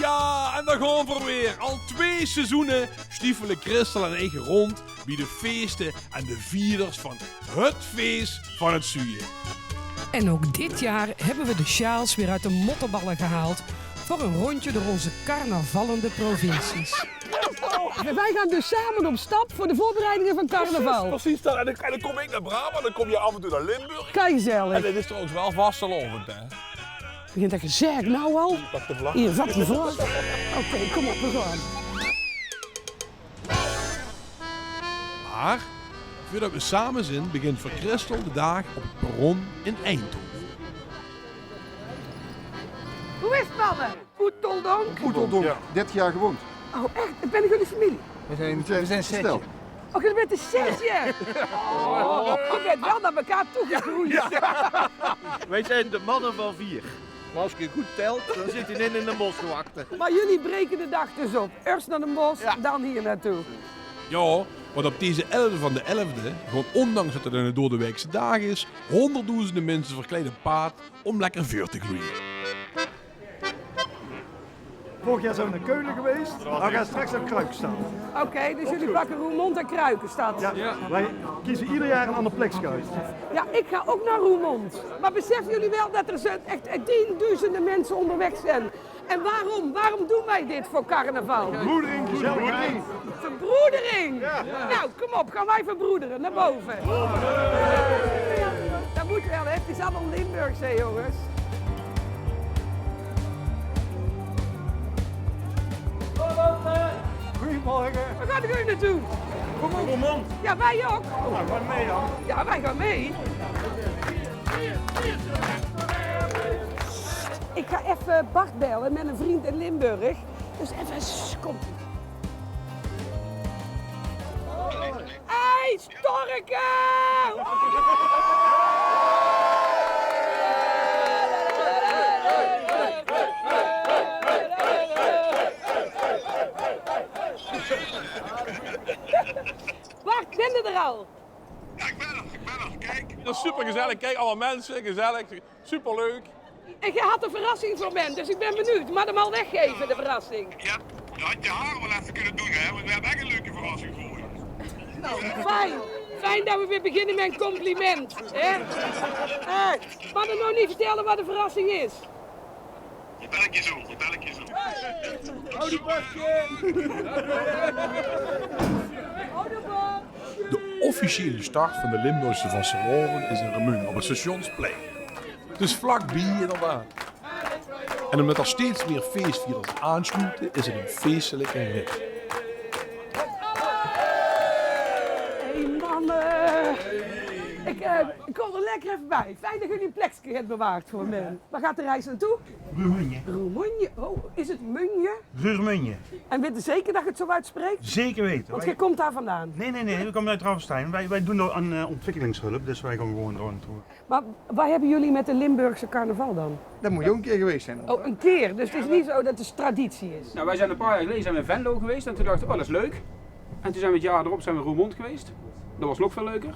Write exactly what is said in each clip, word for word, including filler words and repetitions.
Jao, en dao gaon v'r weer. Al twee seizoene stiefele Christel en ich rond bie de feeste en de vierders van het fees van het zuuje. En ook dit jaar hebben we de sjaals weer uit de mottenballen gehaald voor een rondje door onze carnavallende provincies. Wij gaan dus samen op stap voor de voorbereidingen van carnaval. Precies, precies dat. En dan, en dan kom ich nao Brabant, dan kóm geer aaf en toe nao Limburg. Kijk, gezellig. En het is trouwens waal vastelaovend, hè? Begint dat gezeik nou al? Pak de vlag. Hier, pak die vlag. Oké, kom op, we gaan. Maar veurdat we same zeen, begint veur Christel de daag op het perron in Eindhoven. Hoe is het, mannen? Oeteldonk? Oeteldonk, ja. Dertig jaar gewoond. Oh, echt? Ben ik jullie familie? We zijn, we zijn een stel. Oh, jullie bent een setje. Oh, je bent wel naar elkaar toegegroeid. Ja. Wij zijn de mannen van vier. Maar als je goed telt, dan zit je in, in de bos te wachten. Maar jullie breken de dag dus op. Eerst naar de bos, dan hier naartoe. Ja, want op deze elfde van de elfde, gewoon ondanks dat het een doordeweekse daag is, honderdduizenden mensen verkleiden paard om lekker veur te gloeien. Vorig jaar zijn we naar Keulen geweest, maar we gaan straks naar Kruik staan. Oké, dus jullie pakken Roermond en Kruik, is dat? Ja, wij kiezen ieder jaar een ander plekje uit. Ja, ik ga ook naar Roermond. Maar beseffen jullie wel dat er zo echt, echt tienduizenden mensen onderweg zijn? En waarom? Waarom doen wij dit voor carnaval? Verbroedering, gezelligheid. Verbroedering! Ja. Nou, kom op, gaan wij verbroederen, naar boven. Dat moet wel, hè? Het is allemaal Limburgs, hè, jongens? Goedemorgen. Waar gaat u naartoe? Roermond. Ja, wij ook. Nou, ga mee dan. Ja, wij gaan mee. Ik ga even Bart bellen met een vriend in Limburg. Dus even, sst, komt ie. Hey, Storke! Bart, ben je er al? Ja, ik ben er, ik ben er. Kijk. Dat is super gezellig. Kijk, allemaal mensen, gezellig. Superleuk. En jij had een verrassing voor men, dus ik ben benieuwd. Maar dan al weggeven, de verrassing. Ja, dat had je haar wel even kunnen doen, hè? Want we hebben echt een leuke verrassing voor je. Nou, fijn. Fijn dat we weer beginnen met een compliment, hè? Eh, maar dan nog niet vertellen wat de verrassing is. Vertel ik je zo, vertel ik je zo. Hou die bakje! Hou de bak! De officiële start van de Limburgse vastelaovend is in Remunj op het Stationsplein. Dus vlakbij inderdaad. En omdat er steeds meer feestvierders aansluiten, is het een feestelijke rit. Hey mannen, ik, eh, ik kom er lekker even bij. Fijn dat jullie een plekje hebben bewaard voor me. Waar gaat de reis naartoe? Roermunje. Roermunje? Oh, is het Munje? Roermunje. En weet je zeker dat je het zo uitspreekt? Zeker weten. Want jij komt daar vandaan? Nee, nee, nee, we komen uit Ravenstein. Wij, wij doen daar aan, eh, ontwikkelingshulp, dus wij gaan gewoon door naartoe. Maar wat hebben jullie met de Limburgse carnaval dan? Dat moet je ook een keer geweest zijn. Oh, een keer. Dus het is niet zo dat het traditie is. Nou, wij zijn een paar jaar geleden zijn we in Venlo geweest en toen dachten we, oh, dat is leuk. En toen zijn we het jaar erop zijn we in Roermond geweest. Dat was nog veel leuker.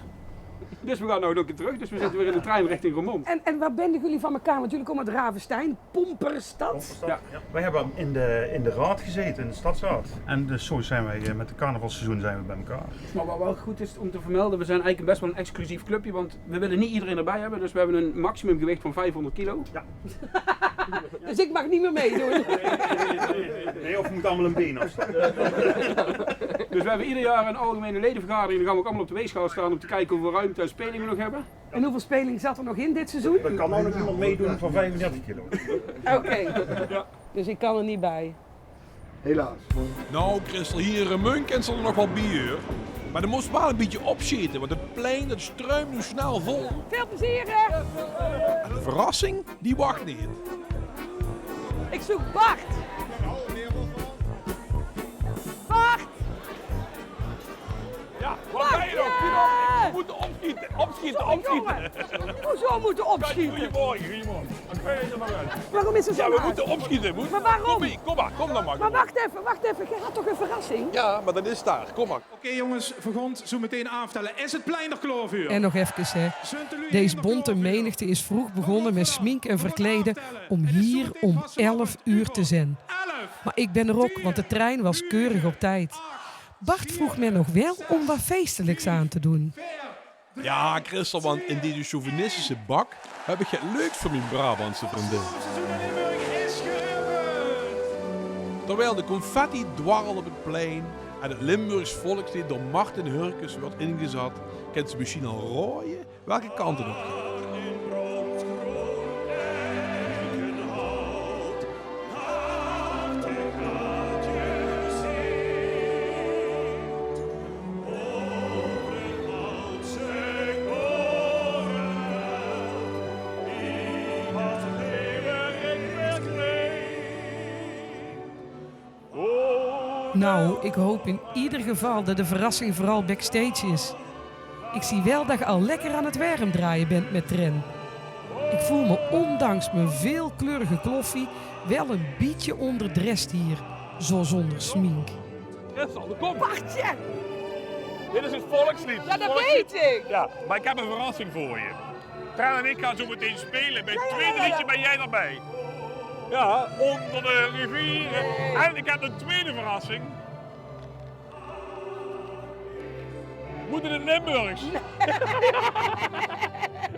Dus we gaan nou nog een keer terug. Dus we zitten weer in de trein richting Roermond. En, en wat benden jullie van elkaar? Want jullie komen uit Ravenstein, Pomperstad. Ja. Wij hebben in de, in de raad gezeten, in de stadsraad. En dus zo zijn wij, eh, met het carnavalseizoen zijn we bij elkaar. Maar wat wel goed is om te vermelden, we zijn eigenlijk best wel een exclusief clubje, want we willen niet iedereen erbij hebben. Dus we hebben een maximumgewicht van vijfhonderd kilo. Ja. Dus ik mag niet meer meedoen. Nee, of we moeten allemaal een been afstaan. Dus we hebben ieder jaar een algemene ledenvergadering. Dan gaan we ook allemaal op de weegschaal staan om te kijken hoeveel ruimte en speling we nog hebben. En hoeveel speling zat er nog in dit seizoen? Er kan nou nog iemand meedoen van vijfendertig kilo. Oké. Dus ik kan er niet bij. Helaas. Nou, Christel, hier in Remunj kins se d'r nog waal bie, huur. Mer de mós waal e bietje opsjete, want 't plein, dat struimt noe snel vol. Veel plezier, hè? En de verrassing, die wacht neet. Ik zoek Bart. Bart! Ja, wat ben je nog? Wacht, eh! We moeten opschieten, opschieten, opschieten. Sorry, jongen. Hoezo moeten opschieten? Goedemorgen, goedemorgen. Waarom is er zo laat? Ja, we moeten opschieten. Maar waarom? Kom mee, kom maar, kom dan maar. Maar wacht even, wacht even. Jij had toch een verrassing? Ja, maar dat is daar. Kom maar. Oké jongens, vergond, zo meteen aftellen. Is het plein er klaar voor? En nog even, hè. Deze bonte menigte is vroeg begonnen met sminken en verkleden om hier om elf uur te zijn. Elf! Maar ik ben er ook, want de trein was keurig op tijd. Bart vroeg me nog wel om wat feestelijks aan te doen. Ja, Christel, want in deze chauvinistische bak heb ik het leuks voor mijn Brabantse vriendin. Terwijl de confetti dwarrelt op het plein en het Limburgs volkslied door Martin Hurkes wordt ingezat, kent ze misschien al rooien welke kant het op gaat. Nou, ik hoop in ieder geval dat de verrassing vooral backstage is. Ik zie wel dat je al lekker aan het werm draaien bent met Tren. Ik voel me ondanks mijn veelkleurige kloffie wel een bietje onderdrest hier, zo zonder smink. Bartje! Dit is het volkslied. Ja, dat weet ik. Ja, maar ik heb een verrassing voor je. Tren en ik gaan zo meteen spelen. Bij het tweede liedje ben jij erbij. Ja, onder de rivieren. En ik heb een tweede verrassing. Moet in het Limburgs.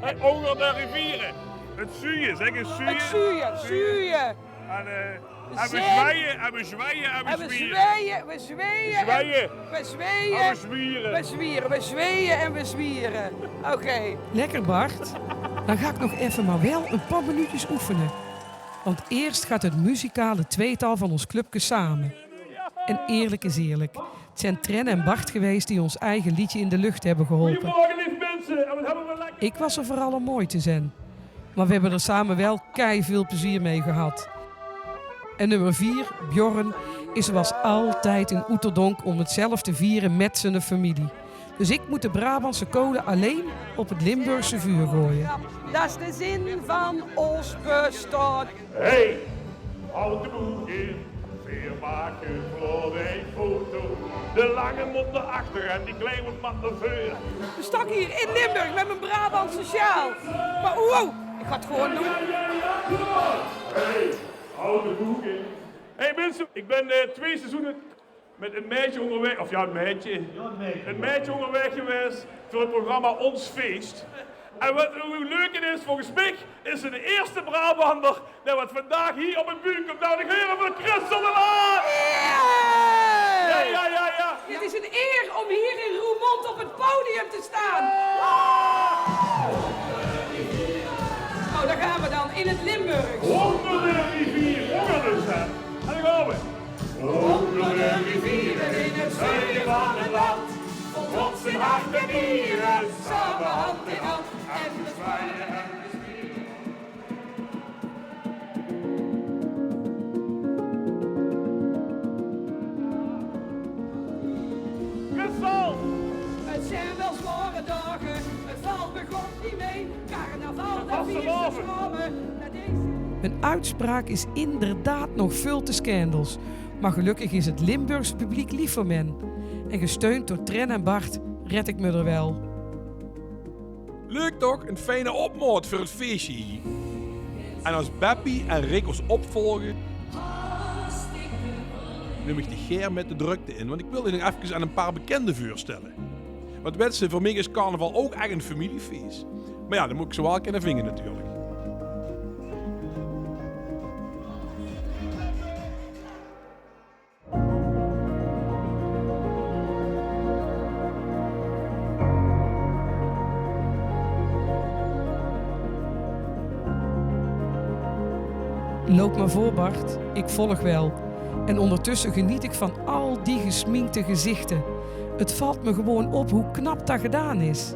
Hey, onder de rivieren. Het zuien, zeg eens zuien. Het zuien, zuien. En, eh, en we zweien, en we zweien, en we zwieren. We zweien, we zweien, we zweien. En we zwieren. We zwieren, we zweien en we zwieren. Oké. Lekker, Bart. Dan ga ik nog even maar wel een paar minuutjes oefenen. Want eerst gaat het muzikale tweetal van ons clubje samen. En eerlijk is eerlijk, het zijn Tren en Bart geweest die ons eigen liedje in de lucht hebben geholpen. Ik was er vooral om mooi te zijn. Maar we hebben er samen wel kei veel plezier mee gehad. En nummer vier, Bjorn, is zoals altijd in Oeterdonk om het zelf te vieren met zijn familie. Dus ik moet de Brabantse kolen alleen op het Limburgse vuur gooien. Dat is de zin van ons bestaan. Hey, houd de boek in. Veer maken vlot een foto. De lange moet naar achter en die klein moet maar naar veur. We staan hier in Limburg met mijn Brabantse sjaal. Maar wow, ik ga het gewoon doen. Hey, houd de boek in. Hey mensen, ik ben eh, twee seizoenen met een meidje onderweg, of ja, een meidje. Een meidje onderweg geweest voor het programma Ons Feest. En wat hoe leuk het is, volgens mij is ze de eerste Brabander die wat vandaag hier op het bühne komt. Nou, de heren van Christel de Laat! Ja, ja, ja, ja. Het is een eer om hier in Roermond op het podium te staan. Oh, daar gaan we dan, in het Limburgs. Onder de rivier, onder de zand. En dan gaan we. Honderden rivieren in het zuiden van het land. Vol trots in hart en nieren, samen hand in hand. En we zwaaien en we zwieren. Christel! Het zijn wel zware dagen, het valt me god niet mee. Carnaval, dat viert ze samen. Mijn uitspraak is inderdaad nog veel te scandals. Maar gelukkig is het Limburgs publiek lief voor men. En gesteund door Tren en Bart red ik me er wel. Leuk toch? Een fijne opmaat voor het feestje hier. En als Beppie en Rick ons opvolgen, neem ik die gaer met de drukte in, want ik wil die nog even aan een paar bekenden voorstellen. Want wèt ze, veur mich is carnaval ook echt een familiefeest. Maar ja, dan moet ik ze wel kunnen vinden natuurlijk. Loop maar voor, Bart. Ik volg wel. En ondertussen geniet ik van al die gesminkte gezichten. Het valt me gewoon op hoe knap dat gedaan is.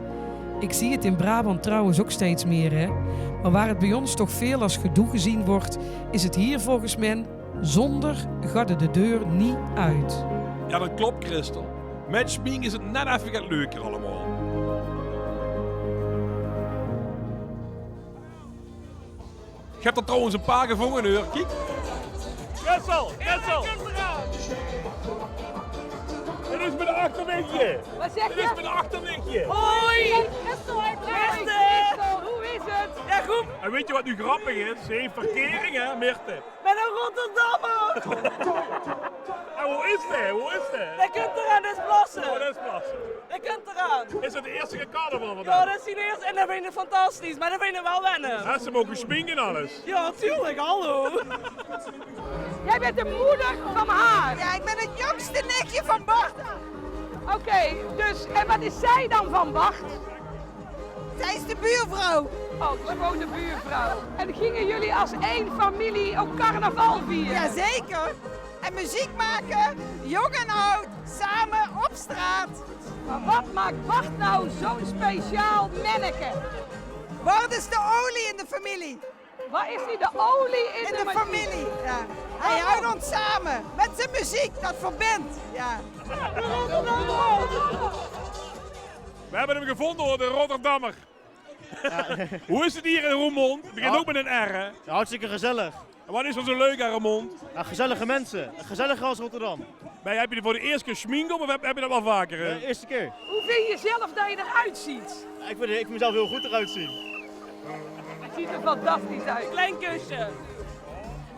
Ik zie het in Brabant trouwens ook steeds meer, hè. Maar waar het bij ons toch veel als gedoe gezien wordt, is het hier volgens men zonder gaat de deur niet uit. Ja, dat klopt, Christel. Met smink is het net even get leuker allemaal. Ik heb er trouwens een paar gevonden, hoor. Kijk. Christel, Christel. Het is mijn achterwichtje. Wat zeg je? Het is mijn achterwichtje. Hoi. Christel, hoi. Christel, hoe is Ja, goed. En wèt geer waat noe grappig is? Ze haet verkering, hè, Mirte? Mit eine Rotterdammer! En wo is dae? Wo is dae? Dae kump d'raan, dae is Plassen. Oh, dae is Plassen. Dae kump d'raan. Is det de ierste kier carnaval veur dae? Ja, det is de ierste en det vinj ich fantastisch, mer det vinj ich waal wenne. Haet ze 'm ouch gesmink en alles? Ja, natuurlik, hallo. Jij bent de moeder van haar? Ja, ik ben het jongste nichtje van Bart. Oké, dus, en wat is zij dan van Bart? Zij is de buurvrouw. Oh, ze is gewoon de buurvrouw. En gingen jullie als één familie ook carnaval vieren? Jazeker. En muziek maken, jong en oud, samen op straat. Maar wat maakt Bart nou zo'n speciaal manneke? Bart is de olie in de familie. Waar is hij de olie in de familie? Ja. Hij houdt ons samen met zijn muziek, dat verbindt. Ja. We hebben hem gevonden, hoor, de Rotterdammer. Hoe is het hier in Roermond? Het begint ook met een R, hè? Ja, hartstikke gezellig. En wat is er zo leuk aan Roermond? Ja, gezellige mensen. Gezelliger als Rotterdam. Ben, heb je er voor de eerste keer schmink op of heb, heb je dat wel vaker, hè? De eerste keer. Hoe vind je zelf dat je eruit ziet? Ja, ik vind, ik vind mezelf heel goed eruit zien. Het ziet er fantastisch uit. Klein kusje.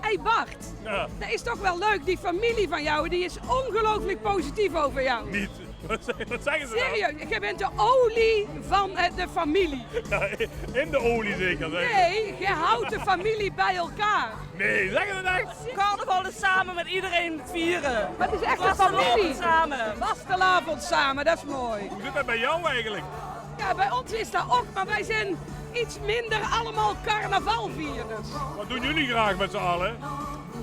Hey Bart, ja. Dat is toch wel leuk. Die familie van jou, die is ongelooflijk positief over jou. Niet. Wat zeggen ze dan? Serieus, je bent de olie van eh, de familie. Ja, in de olie zeker, zeg. Nee, je houdt de familie bij elkaar. Nee, zeg het echt? Carnaval is samen met iedereen vieren. Maar het is echt een familie. Vastelaovend samen. Vastelaovend samen, dat is mooi. Hoe zit dat bij jou eigenlijk? Ja, bij ons is dat ook, maar wij zijn iets minder allemaal carnavalvierders. Wat doen jullie graag met z'n allen?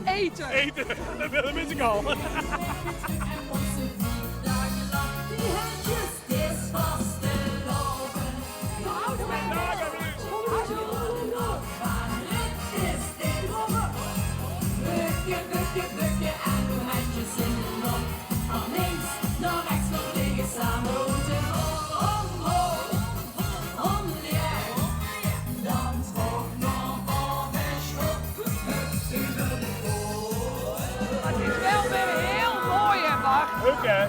Eten. Eten, dat mis ik al. Bukken, bukken, bukken en uw hendjes in de lucht. Van links naar rechts bewegen, samen houten omhoog. Omhoog, omhoog, omhoog. Dan trok naar boven, schop, hup, hup, hup, hup. Het is wel weer heel mooi, hè, Bart? Leuk, hè?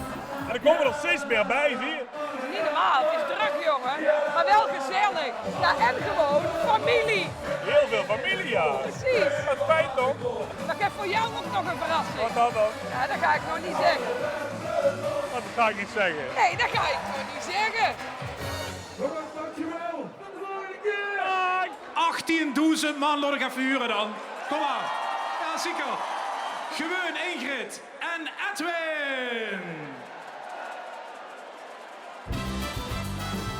En er komen er steeds meer bij, zie je. Niet normaal, het is druk, jongen. Maar wel gezellig. Ja, en gewoon familie. Heel veel familie, ja. Precies. Wat fijn, toch? Maar ik heb voor jou ook nog een verrassing. Wat dan, dan? Ja, dat ga ik nog niet zeggen. Wat ga ik niet zeggen? Nee, dat ga ik nog niet zeggen. Jongens, dankjewel. Tot de volgende keer. Achttiendoezend man, laot uch effe hure dan. Kom maar. Ja, zeker. Gewoon Ingrid en Edwin.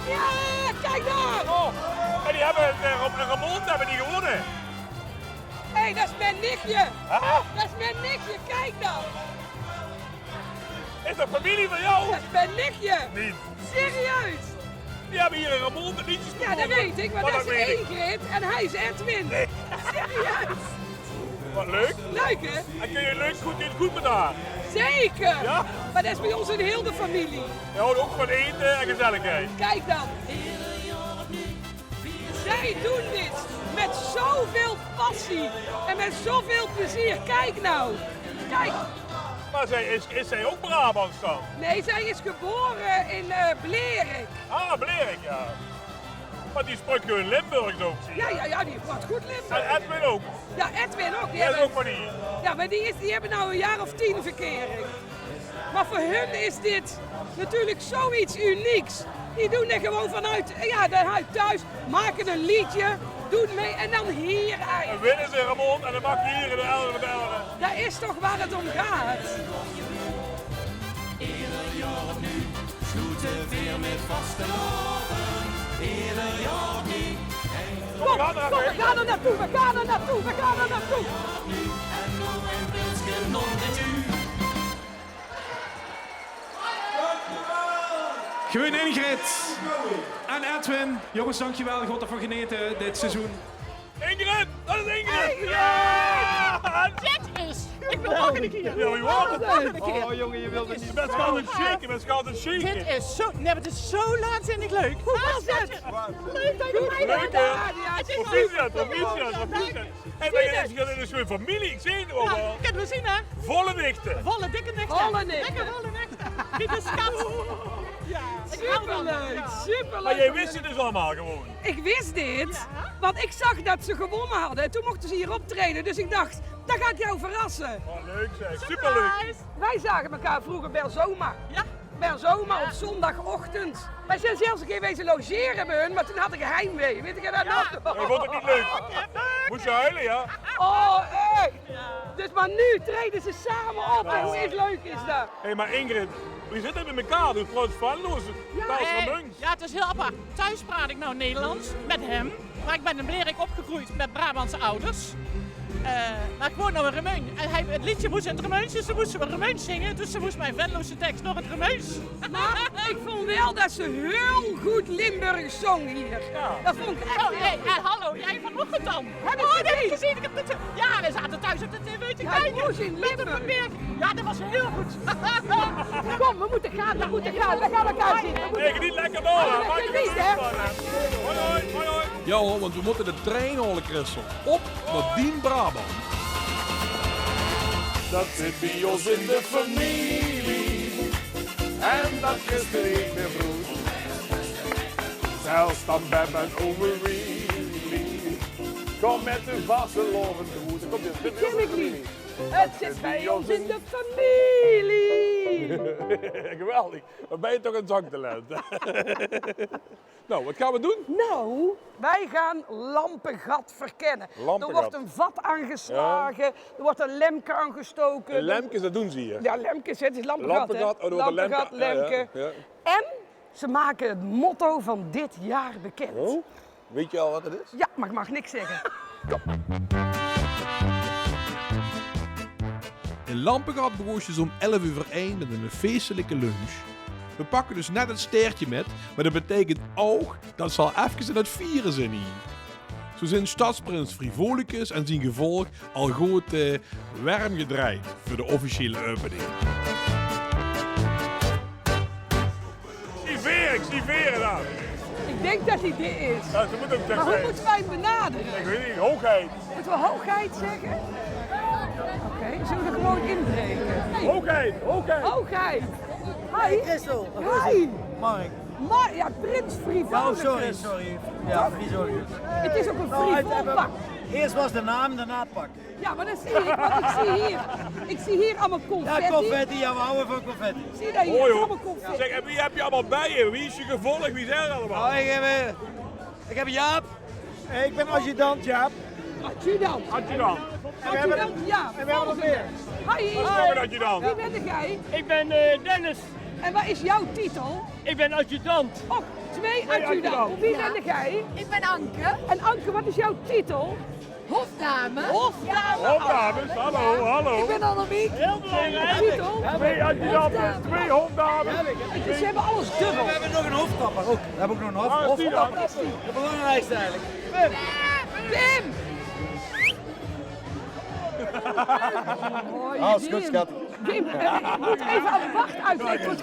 Ja, kijk daar! Oh, en die hebben, eh, Ram-, Ramon hebben die gewonnen. Hé, hey, dat is mijn nichtje. Huh? Dat is mijn nichtje, kijk dan. Is dat familie van jou? Dat is mijn nichtje. Niet. Serieus? Die hebben hier in Ramon de liedjes gevonden. Ja, dat weet ik, want dat is Ingrid en hij is Edwin. Nee. Serieus? Wat leuk. Leuk, hè? En kun je leuk, goed, dit goed met haar? Zeker. Ja? Maar dat is bij ons in heel de familie. Je houdt ook van eten en gezelligheid. Kijk dan. Zij doen dit met zoveel passie en met zoveel plezier. Kijk nou. Kijk. Maar zij is, is zij ook Brabants dan? Nee, zij is geboren in eh Blerik. Ah, Blerik, ja. Maar die sprak gewoon Limburgs ook, zie je. Ja, ja, ja, die praat goed Limburgs. En Edwin ook? Ja, Edwin ook. Die is ook van hier. Ja, maar die, is, die hebben nou een jaar of tien verkering. Maar voor hun is dit natuurlijk zoiets unieks. Die doen er gewoon vanuit, ja, vanuit thuis, maken een liedje, doen mee en dan hier eigenlijk. En winnen ze Ramon en dan mag je hier in de Elder van de Elder. Dat is toch waar het om gaat. Ieder jaar opnieuw sloeten weer met vastelaovend. Ieder jaar opnieuw. Kom, kom, we gaan er naartoe, we gaan er naartoe, we gaan er naartoe. En nog een pilsje non de tu. Gewoon Ingrid en Edwin. Jongens, dankjewel. God ervan geneten dit seizoen. Ingrid, dat is Ingrid! Ja! Dit is... Ik wil nog een keer. Ja, wie was het? Nog een keer. Oh, jongen, je wilde niet. Je bent gewoon een chic, je bent gewoon een chic. Dit is zo, nee, maar het is zo waanzinnig leuk. Hoe was het? Leuk dat je mee bent. Leuk, hè? Ja, ja, het is leuk. Proficiat, proficiat, proficiat. Hey, maar dit is, dit is gewoon familie, ik zie het ook al. Kunnen we zien, hè? Volle nichten. Volle dikke nichten. Volle nichten. Lekker volle nichten. Dit is kat. Ja, ik hou van Superleuk, ja. Superleuk. Maar jij wist het dus allemaal gewoon? Ik wist dit, want ik zag dat ze gewonnen hadden. En toen mochten ze hier optreden. Dus ik dacht, dan ga ik jou verrassen. Oh, leuk zeg. Superleuk. Wij zagen elkaar vroeger per zomer. Ja. Per zomer op zondagochtend. Wij zijn zelfs een keer wezen logeren bij hun, maar toen had ik heimwee. Weet ik dat nog? Hij vond het niet leuk. Moest je huilen, ja? Oh, echt? Dus maar nu treden ze samen op. En hoe is, leuk is dat? Hé, maar Ingrid, wie zit het met elkaar? Doe trouwens Venlo's, ja, Taals, eh, Remunjs. Ja, het is heel apart. Thuis praat ik nou Nederlands met hem, maar ik ben in Blerik opgegroeid met Brabantse ouders. Eh, maar ik woon nou in Remunj en hij, het liedje moest in het Remunjs, dus toen moesten we Remunjs zingen. Dus ze moest mijn Venlose tekst nog in het Remunjs. Maar ik vond wel dat ze heel goed Limburgs zong hier. Ja. Dat vond ik echt heel goed. Oh, hey, eh, hallo, jij vanochtend dan? Heb ik gezien. Oh, dat heb ik gezien. Ik heb dat, ja, we zaten thuis op de tv te kijken. Ja, dat moest in Limburg. Met de beperking. Ja, dat was heel goed. Kom, we moeten gaan, we moeten gaan. We gaan elkaar zien. We moeten... Nee, geniet lekker door, hè. Maak er niks van, hè. Hoi, hoi, hoi, hoi. Ja hoor, want we moeten de trein halen, Christel. Op naar Dien Brabant. Dat zit bij ons in de familie. En dat is de ene broer. Zelfs dan bij mijn overwieling. Kom met de vastelaovend goed. Kom, dit is de familie. Het zit bij ons in de familie. Geweldig. Wat ben je toch een zangtalent. Nou, wat gaan we doen? Nou, wij gaan Lampegat verkennen. Lampegat. Er wordt een vat aangeslagen, er wordt een lemke aangestoken. De lemkes, dat doen ze hier. Ja, lemkes, het is Lampegat, hè? Lampegat, oh, er wordt een lemke. Lampegat, ja, ja, lemke. Ja. En ze maken het motto van dit jaar bekend. Oh, weet je al wat het is? Ja, maar ik mag niks zeggen. In Lampegat begoost ze om elf uur ein met een feestelijke lunch. We pakken dus net het steertje met, maar dat betekent ook dat ze al even aan het vieren zijn hier. Zo zijn stadsprins Frivolicus en zijn gevolg al goed, eh, warm gedraaid voor de officiële opening. Ik zie veren, ik zie veren daar. Ik denk dat hij dit is. Ja, ze moet ook... Maar hoe moeten wij hem benaderen? Ik weet niet, hoogheid. Moeten we hoogheid zeggen? Oké, zullen we er gewoon inbreken? Hey. Hoogheid, hoogheid. Hoogheid. Hi. Christel. Hi. Mark. Mar-, ja, prins Frivolicus. Oh, sorry, sorry. Ja, Frivolicus. Het is ook een frivol pak. Eerst was de naam, daarna het pak. Ja, maar dat zie ik, want ik zie hier, ik zie hier allemaal confetti. Ja, confetti, ja, we houden van confetti. Zie je dat hier? Mooi, hoor. Allemaal confetti. Zeg, en wie heb je allemaal bij je? Wie is je gevolg? Wie zijn er allemaal? Nou, ik heb, eh, ik heb Jaap. Eh, ik ben adjudant Jaap. Adjudant. Adjudant. En we hebben, adjudant Jaap. En we hebben nog meer. Hi. Wat is nog een adjudant? Wie bent gij? Ik ben, eh, Dennis. En wat is jouw titel? Ik ben adjudant. Och, twee adjudant. Twee adjudant. Wie bent gij? Ik ben Anke. En Anke, wat is jouw titel? Hofdame. Hofdame. Hofdames, hallo, hallo. Ik ben Annemiek. Heel belangrijk. Titel. Twee adjudanten, twee hofdames. Ze hebben alles dubbel. We hebben nog een hoftapper ook. We hebben ook nog een hof-, hofdame. Waar is die dan? Dat is de belangrijkste eigenlijk. Pim. Pim! Alles goed, schat. Wim, eh, ik moet even aan Bart uitleggen,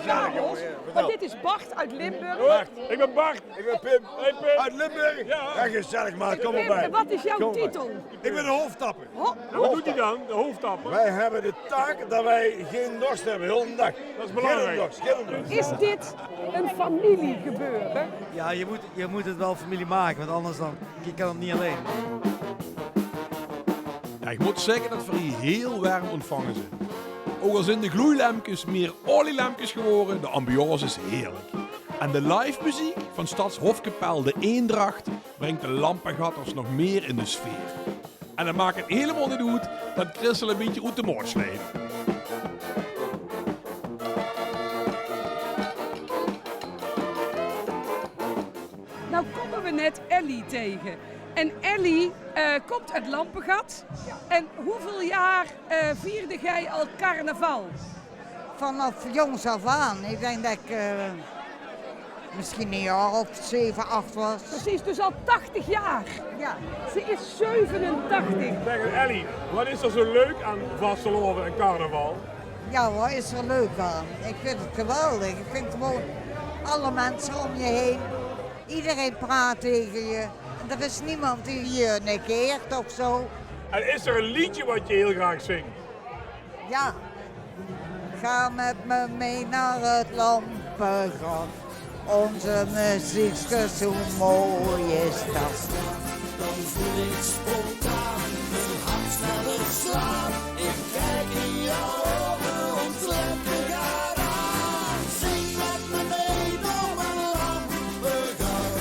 want dit is Bart uit Limburg. Bart, ik ben Bart. Ik ben Pim. Hey, Pim. Uit Limburg. Ja. Ja, gezellig, man. Kom erbij. Pim, wat is jouw titel? Ik ben de hoftapper. Ho-, wat doet hij dan, de hoftapper? Wij hebben de taak dat wij geen dorst hebben, heel de dag. Dat is belangrijk. Geen dorst, geen dorst. Is dit een familiegebeuren? Ja, je moet, je moet het wel familie maken, want anders dan, je kan het niet alleen. Ja, ik moet zeggen dat we hier heel warm ontvangen zijn. Ook al zijn de gloeilampjes meer olielampjes geworden, de ambiance is heerlijk. En de livemuziek van Stadshofkapel De Eendracht brengt de Lampegatters nog meer in de sfeer. En dan maakt het helemaal niet uit dat Christel een beetje uit de moot sleet. Nou komen we net Ellie tegen. En Ellie, eh, komt uit Lampegat. En hoeveel jaar, eh, vierde gij al carnaval? Vanaf jongs af aan. Ik denk dat ik, eh, misschien een jaar of zeven, acht was. Precies, dus al tachtig jaar. Ja. Ze is zevenentachtig. Zeg, Ellie, wat is er zo leuk aan vastelaovend en carnaval? Ja, wat is er leuk aan? Ik vind het geweldig. Ik vind gewoon alle mensen om je heen. Iedereen praat tegen je. Er is niemand die je negeert of zo. En is er een liedje wat je heel graag zingt? Ja. Ga met me mee naar het Lampengat. Onze muziekske, zoe mooi is dat. Dan voel ik spontaan mijn hart sneller slaan. Ik kijk in jouw ogen, ons Lampengat aan. Zing met me mee door mijn Lampengat.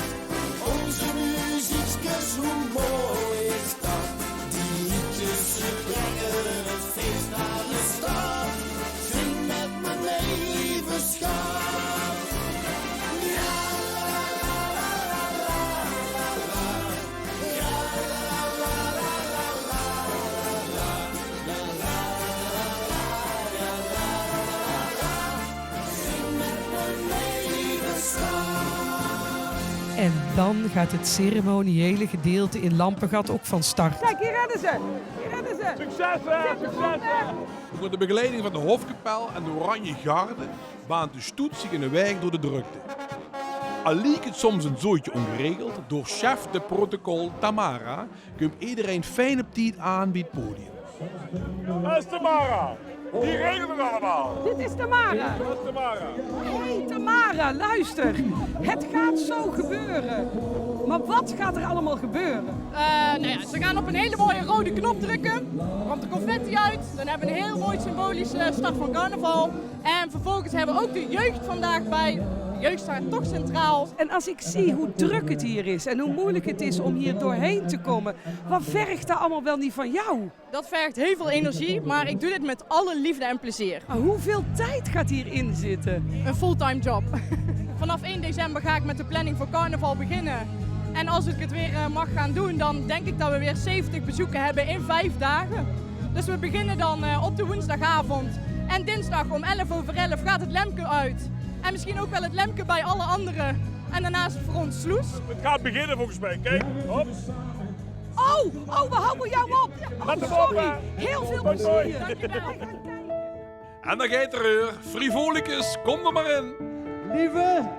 Onze muziekskes, hoe mooi is dat? Die liedjes, ze brengen het feest naar de stad. Zing met me mee, lieve schat. Ja, la, la, la. En dan gaat het ceremoniële gedeelte in Lampengat ook van start. Kijk, hier redden ze. Hier redden ze. Succes, hè? Succes, hè? Onder de begeleiding van de Hofkapel en de Oranje Garde baant de stoet zich een weg door de drukte. Al liek het soms een zootje ongeregeld, door chef de protocol Tamara kump ederein fijn op tied aan bie 't podium. Dat is Tamara. Die regelt het allemaal. Dit is Tamara. Dat is Tamara. Hey Tamara, luister. Het gaat zo gebeuren. Maar wat gaat er allemaal gebeuren? Eh, nou ja, ze gaan op een hele mooie rode knop drukken. Dan komt de confetti uit. Dan hebben we een heel mooi symbolische start van carnaval. En vervolgens hebben we ook de jeugd vandaag bij. De jeugd staat toch centraal. En als ik zie hoe druk het hier is en hoe moeilijk het is om hier doorheen te komen, wat vergt dat allemaal wel niet van jou? Dat vergt heel veel energie, maar ik doe dit met alle liefde en plezier. Maar hoeveel tijd gaat hierin zitten? Een fulltime job. Vanaf één december ga ik met de planning voor carnaval beginnen. En als ik het weer eh, mag gaan doen, dan denk ik dat we weer zeventig bezoeken hebben in vijf dagen. Dus we beginnen dan eh, op de woensdagavond. En dinsdag om elf over elf gaat het lemke uit. En misschien ook wel het lemke bij alle anderen. En daarna is het voor ons sloes. Het gaat beginnen volgens mij. Kijk, hop. Oh, oh, we houden jou op. Oh, sorry. Heel veel plezier. En dan geit er weer. Frivolikus, kom er maar in. Lieve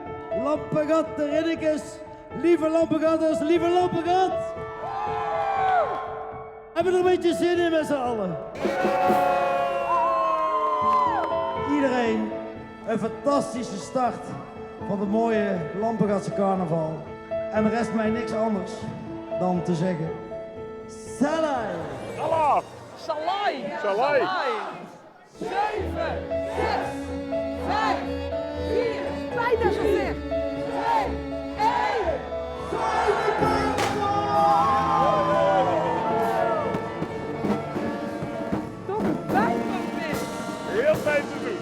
Lampegatterinnikes, lieve Lampegatters, lieve Lampegat. Hebben we er een beetje zin in met z'n allen? Iedereen, een fantastische start van de mooie Lampegatse carnaval. En er rest mij niks anders dan te zeggen: Salai! Salai! Salai! Salai! Zeven, zes, vijf, vier, bijna zover. Twee, één. Toch bijna weer. Heel fijn te doen.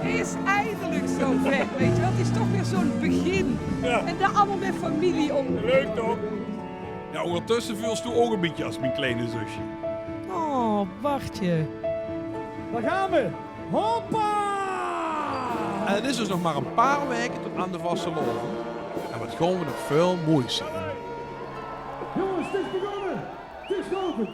Het is eindelijk zover, weet je wel. Het is toch weer zo'n begin. Ja. En dan allemaal met familie om. Leuk toch? Ja, ondertussen veulste ouk een bietje als mien kleine zusje. Oh, Bartje. Daar gaan we. Hoppa! En het is dus nog maar een paar weken tot aan de vastelaovend. En wat gaon we nog veel moois zeen. Jongens, het is begonnen. Het is geopend.